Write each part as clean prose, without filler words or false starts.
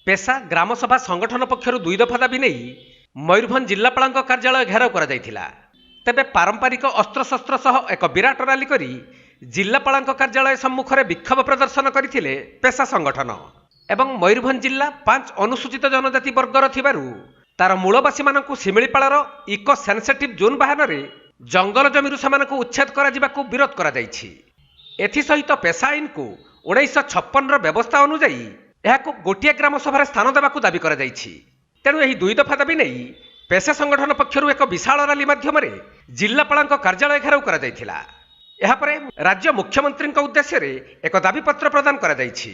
ପେସା ଗ୍ରାମସଭା ସଂଗଠନ ପକ୍ଷରୁ ଦୁଇ ଦଫା ଦାବି ନେଇ ମୟୂରଭଞ୍ଜ ଜିଲ୍ଲାପାଳଙ୍କ କାର୍ଯ୍ୟାଳୟ ଘେରାଉ କରାଯାଇଥିଲା। ତେବେ ପାରମ୍ପରିକ ଅସ୍ତ୍ରଶସ୍ତ୍ର ସହ ଏକ ବିରାଟ ରାଲି କରି ଜିଲ୍ଲାପାଳଙ୍କ କାର୍ଯ୍ୟାଳୟ ସମ୍ମୁଖରେ ବିକ୍ଷୋଭ ପ୍ରଦର୍ଶନ କରିଥିଲେ ପେସା ସଂଗଠନ ଏବଂ ମୟୂରଭଞ୍ଜ ଜିଲ୍ଲା 5 ଅନୁସୂଚିତ ଜନଜାତି ବର୍ଗର ଥିବାରୁ ତାର ମୂଳବାସୀମାନଙ୍କୁ ଶିମିଳିପାଳର ଇକୋ ସେନ୍ସିଟିଭ୍ ଜୋନ୍ ବାହାନାରେ ଜଙ୍ଗଲ ଜମିରୁ ସେମାନଙ୍କୁ ଉଚ୍ଛେଦ କରାଯିବାକୁ ବିରୋଧ କରାଯାଇଛି। ଏଥିସହିତ ପେସା ଆଇନକୁ 1956ର ବ୍ୟବସ୍ଥା ଅନୁଯାୟୀ ଏହାକୁ ଗୋଟିଏ ଗ୍ରାମ ସଭାରେ ସ୍ଥାନ ଦେବାକୁ ଦାବି କରାଯାଇଛି। ତେଣୁ ଏହି ଦୁଇ ଦଫା ଦାବି ନେଇ ପେସା ସଂଗଠନ ପକ୍ଷରୁ ଏକ ବିଶାଳ ରାଲି ମାଧ୍ୟମରେ ଜିଲ୍ଲାପାଳଙ୍କ କାର୍ଯ୍ୟାଳୟ ଘେରାଉ କରାଯାଇଥିଲା। ଏହାପରେ ରାଜ୍ୟ ମୁଖ୍ୟମନ୍ତ୍ରୀଙ୍କ ଉଦ୍ଦେଶ୍ୟରେ ଏକ ଦାବିପତ୍ର ପ୍ରଦାନ କରାଯାଇଛି।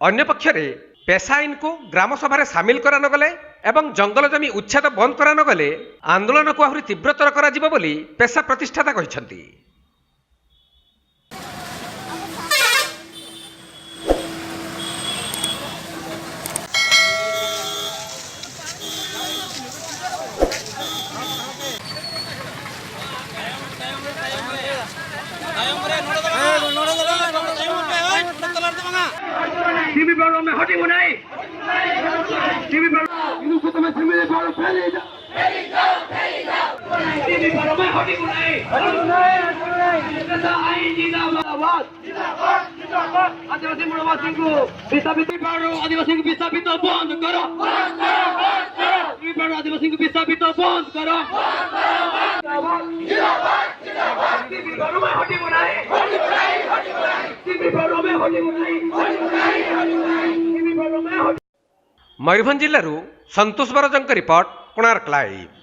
ଅନ୍ୟପକ୍ଷରେ ପେସା ଆଇନକୁ ଗ୍ରାମସଭାରେ ସାମିଲ କରାନଗଲେ ଏବଂ ଜଙ୍ଗଲ ଜମି ଉଚ୍ଛେଦ ବନ୍ଦ କରାନଗଲେ ଆନ୍ଦୋଳନକୁ ଆହୁରି ତୀବ୍ରତର କରାଯିବ ବୋଲି ପେସା ପ୍ରତିଷ୍ଠାତା କହିଛନ୍ତି। ହଟିବୁ ନାହିଁ। ତମେ ଶିମିଳିପାଳ ଫେରି ହଟିବୁ ନାହିଁ। ଆଇନ ଜିନ୍ଦାବାଦ। ଆଦିବାସୀ ମୂଳବାସୀଙ୍କୁ ବିସ୍ଥାପିତ, ଆଦିବାସୀଙ୍କୁ ବିସ୍ଥାପିତ ବନ୍ଦ କର। ଆଦିବାସୀଙ୍କୁ ବିସ୍ଥାପିତ ବନ୍ଦ କର। ହଟିବୁ ନାହିଁ। ହଟିବୁ ନାହିଁ। ମୟୂରଭଞ୍ଜ ଜିଲ୍ଲାରୁ ସନ୍ତୋଷ ବରଜଙ୍କ ରିପୋର୍ଟ, କୋଣାର୍କ ଲାଇଭ୍।